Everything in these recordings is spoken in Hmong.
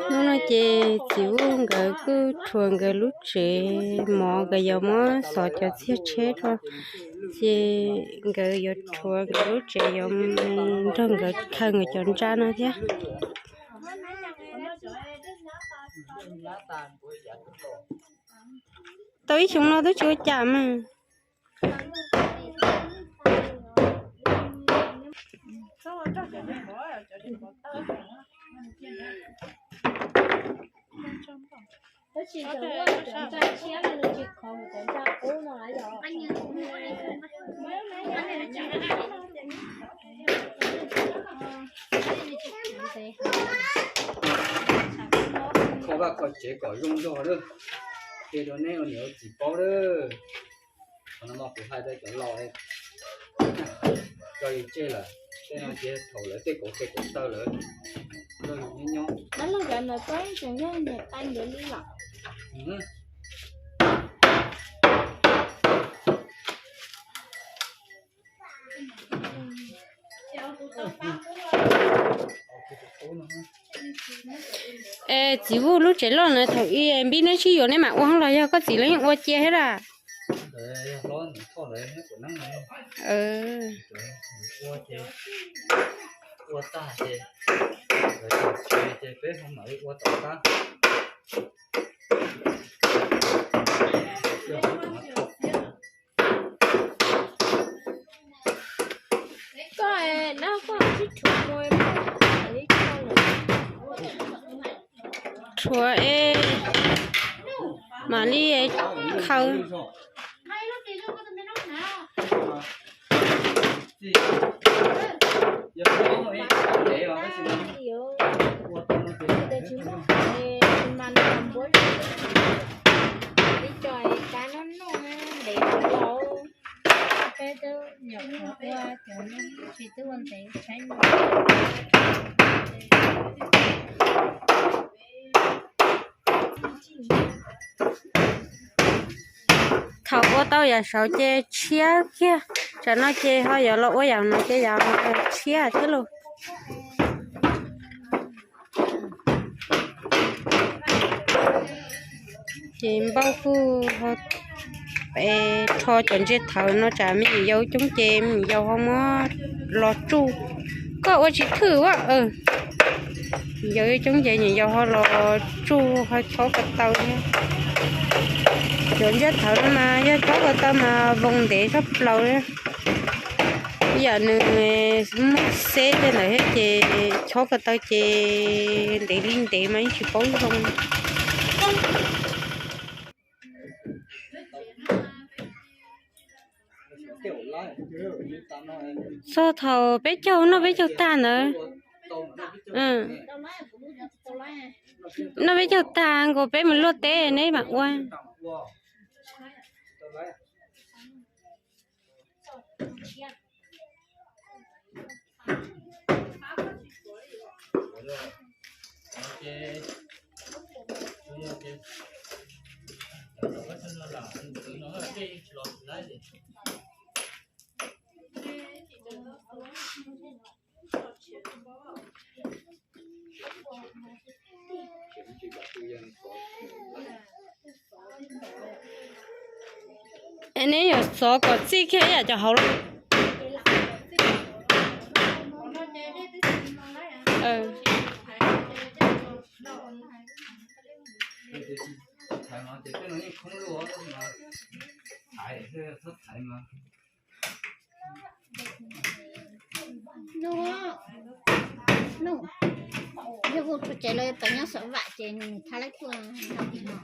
Hnub no ces txiv Vuj nkawd kuj rhuav nkawd lub tsev mov, nkawd yuav muab xov cov txiag tsheb rau, ces nkawd yuav rhuav nkawd lub tsev, yuav nrog nkawd khaws nkawd cov ntsa no thiab. Tau ib xyoos no twb tsis ua cas mas. Kho vaj kho tsev kom zoo zog lawm, qhia rau neb ua niam ua txiv paub lawm. Qhov no mas kuv hais rau cov laus tso yus tseg lawm, tej no ces thaum lawv tej kauv tes kauv taw lawm, nrog yus nyob nyob. Es txiv Vuj lub tsev loj na, thaum ub npib neb sib yuav neb mam ua los yog koj txiv los yeej ua cia thiab lawm? Rhuav es mam li khaws. Thaum ua tau yam saud ces tshiab kiag, tsam no ces ho yuav los ua yam no ces yam no tshiab thiab lauj. Ces npauj kuj rho cov ntsia thawv no tsam me nyuam yaus coob ces me nyuam yaus ho muab los tsuj. Koj ua tsis thwj ua, me nyuam yaus coob ces me nyuam yaus ho los tsuj ho chob ko taw thiab. Cov ntsia thawv no mas yog chob ko taw mas voos ntev tshaj plaws li. Yam nws muaj xeb tej ntawd thiab ces chob ko taw ces ntev li ntev mas yeej tsis paub zoo. Txog thaum peb caug noj peb caug tag ntawd, noj peb caug tag nkaus peb mus luaj teb neb mam ua. Es neb yuav xov kom txij kiag ib yam cov hauv los? Yog hu tsev los tau nyob xov vam ces nws thab lab kuj no tim no.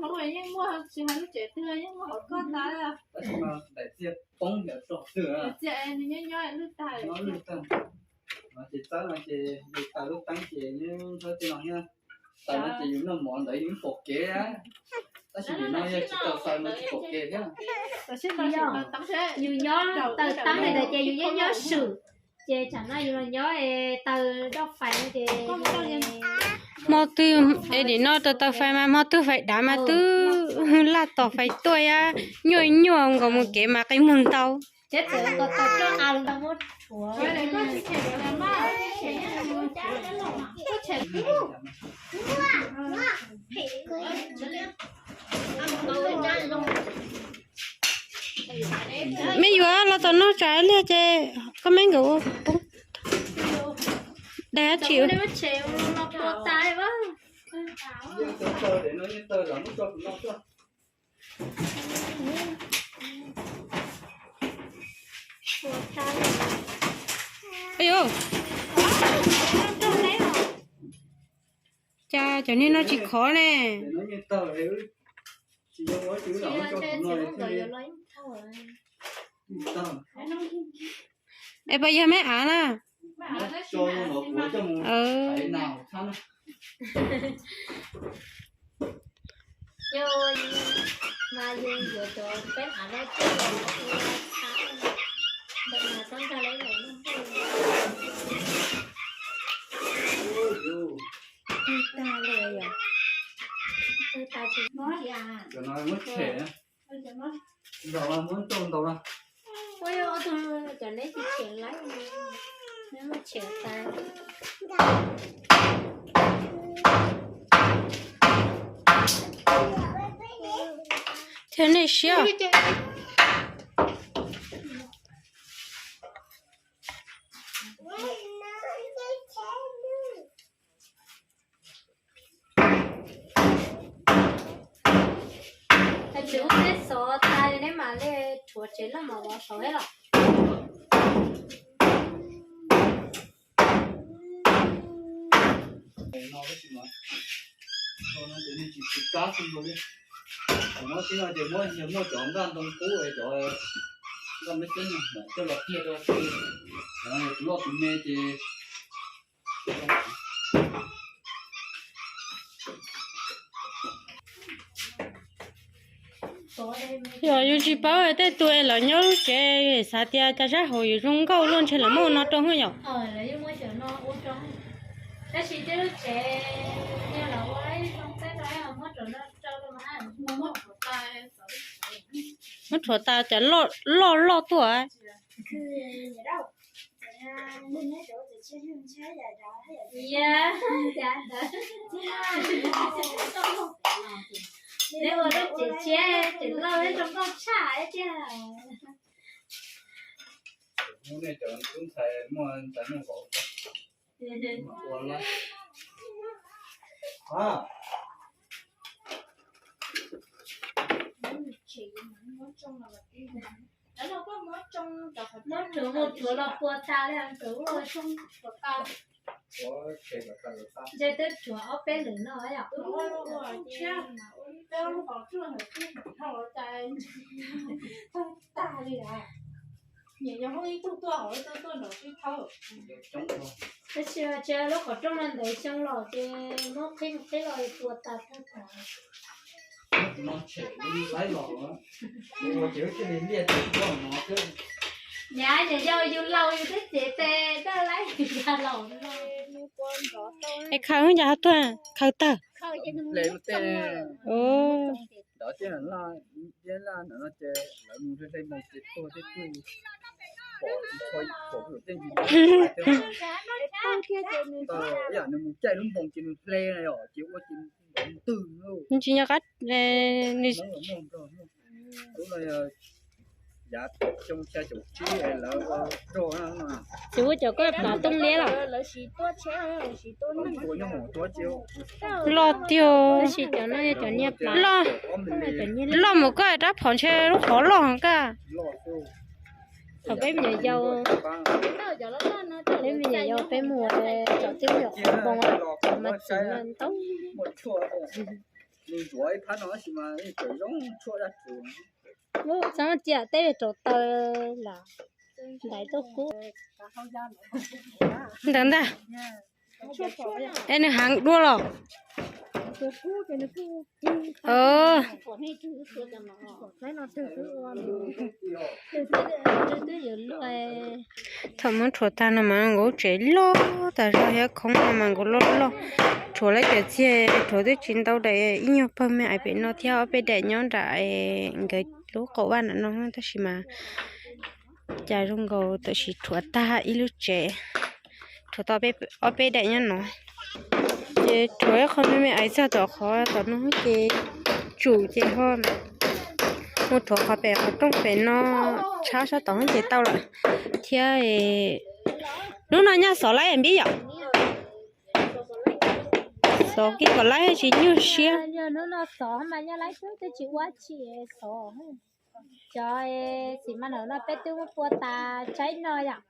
Hmoob yeej muaj, tsis hais lub tsev twg yeej muaj hauv koj ntag. Tab sis mas daim txiag poob nws rog twg, nws nyob nyob lwj tag. Ces txawb no ces yus taws lub teeb ces nws nthawb tej no thiab. Taws no ces yus noj mov ntawd yus pom kev, tab sis nim no yog tsis taws taws no tsis pom kev thiab. Yus nyob taws teeb li ntawd ces yus yeej nyob swm, ces tsam no yus los nyob taws doj fais no ces Hmo twg es nim no tau tau fais mas hmo twg fais dav mas twb laj tom fais tuaj, nyuaj nyuaj nkaus mus kev mas qi mus ntau. Me yuav los tom no tsav liaj ces koj me nkawd ua poob. Dag tsis. Cas cov niag no tsis khov ne? Es puas yog me av na? Thiab nej siab. Tab sis ub neb xov tas neb mam li rhuav tsev loj mas ua saud thiab los. Tsis kab xwb li. Thaum no tib no ces muab yog muaj cov nkaj ntoo qub es cov nkaj meb xwb no coj los kiag rau txhua, cov no yog tus loj tus me ces Yog yus tsis paub tej tus es lawv nyob lub tsev xav tias cas sab hauv yuav zoo nkauj luaj ntshe lawv muab ua no rau yom. Muab rhuav tas cov loj loj tuaj. Neb ua lub tsev tshiab tsev loj zoo nkauj tshaj thiab. Muab rhuav mus rhuav los puas tas li, rhuav ua zoo rhuav tas. Ntshe twb rhuav ob peb lwm no yom. Tab sis tsis lub qhov rooj no ntawd xyoo los ces muab qhib mus qhib los puas tas tag tas. Nyab nyam yau yus laus yus twb cev tes tawj laib yus ya laus no. Es khaws cas ho tuag, khaws tawg. Nws mus caij lub npoo ces nws hle na yom, ces ua ces ntws. Tsis nco qab, nws tsis ua cov koj plav tooj liab los? Loj tiag. Loj mus koj rab phom ntshe lub qhov loj heev koj. Thaum peb me nyuam yaus, peb me nyuam yaus peb mus tsom tib nyuam qhov npoo, mas txiv ntau. Txhob cia tej rau taws los ntaiv tuaj kub. Ntawd ntag. Es nws heev dua los? Thaum muab rhuav tag no mas nkaus tsev loj tas zog thiab, khoob no mas nkaus loj loj. Rhuav lawv cov txiag, rhuav twb tsis ntau daim, ib nyuag pawg me ais pem no thiab ob peb daim nyob nram nkawd lub qaum vaj nram no, tab sis mas cas zoo nkaus tam sim rhuav tag ib lub tsev, rhuav tau ob peb daim nyob no. Ces rhuav ib qho me me ais txog tom qhov tom no ces tsum ces ho mus rhuav qhov pem qhov rooj pem no, tshab sab tod ces tau lawm thiab. Hnub no nyob xov laib npib yom? Xov kiag kom laib tsis nyuaj siab. Cov txiv ma no peb twb muab pua tas tshaib no yom,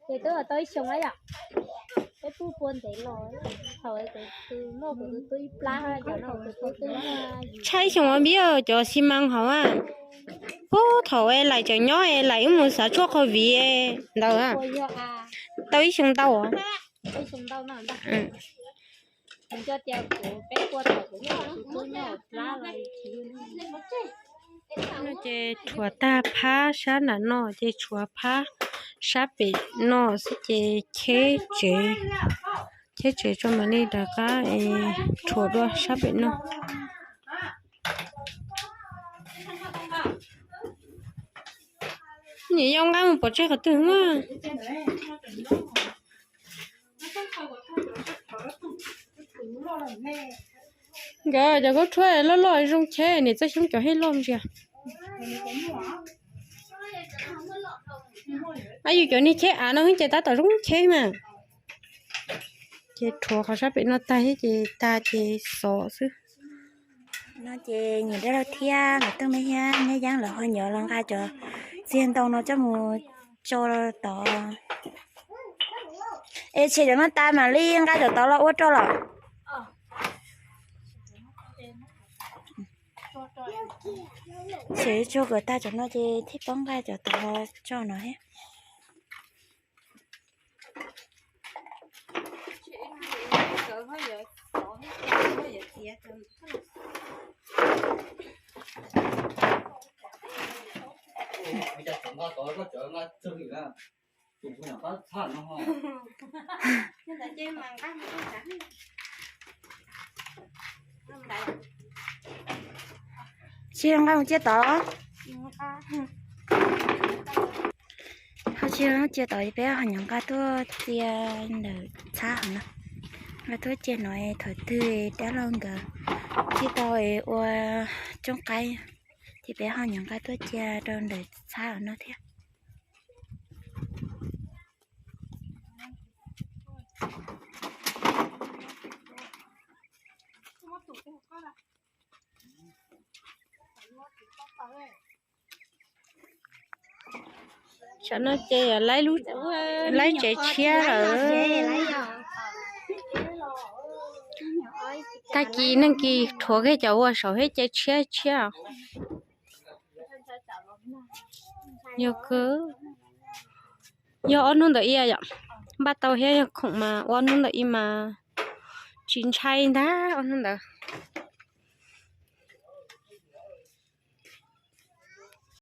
ces twb tau ib xyoos yom, peb twb pua ntev los, thaum kuv muaj kuv tus tub ib plab, cov no kuv tus tub twb muaj. Tshaib xyoo npib, cov xi mas hauv a, puag thaum es lais tseem nyob es lais wb mus xav tshuaj qhov viv ntawd, tau ib xyoo ntau. Ces rhuav tag phab sab nram no ces tshuav phab sab pem no xwb ces cheb tsev, cheb tsev tso mam li rov qab rhuav dua sab pem no. Nyiam yau nqa mus pov tseg qhov twg na? Nkawd cov khaub rhuab loj loj zoo cheb, nim txoj xyoob cov hej loj ntsia. Ab, yus cov niag cheb av no ces tab tom zoo cheb mas. Ces rhuav qhov sab pem no tag thiab ces tag ces xov xwb. No ces nyiam dab laug thiab lawv tej me nyuam nyob yeeb lawv ho nyiam los nqa cov txiag ntoo no coj mus tso tod. Es tshem cov no tas mam li nqa cov tod los ua rau los? Tshem tsuag kom tag cov no ces thiaj paub nqa cov tod los tso no thiab. Tsis nqa mus cia tod. Ho tsis cia tod, peb ho nyob nqa tuaj cia ntawm txhab hauv no. Nqa tuaj cia no, thaum twg dab laug nkawd tsis tau ua rooj qaib ces peb ho nyob nqa tuaj cia rau ntawm txhab hauv no thiab. Tam no ces laib tsev tshiab lawm. Tag kis neeg kis rhuav kiag cov ua saum thiab ces tshiab tshiab. Yog kawg, yog ob hnub ntawm ib yom, npaj tau thiab yog khoom mas ua ob hnub ntawm ib mas tsis ntshai ntag ob hnub ntawd.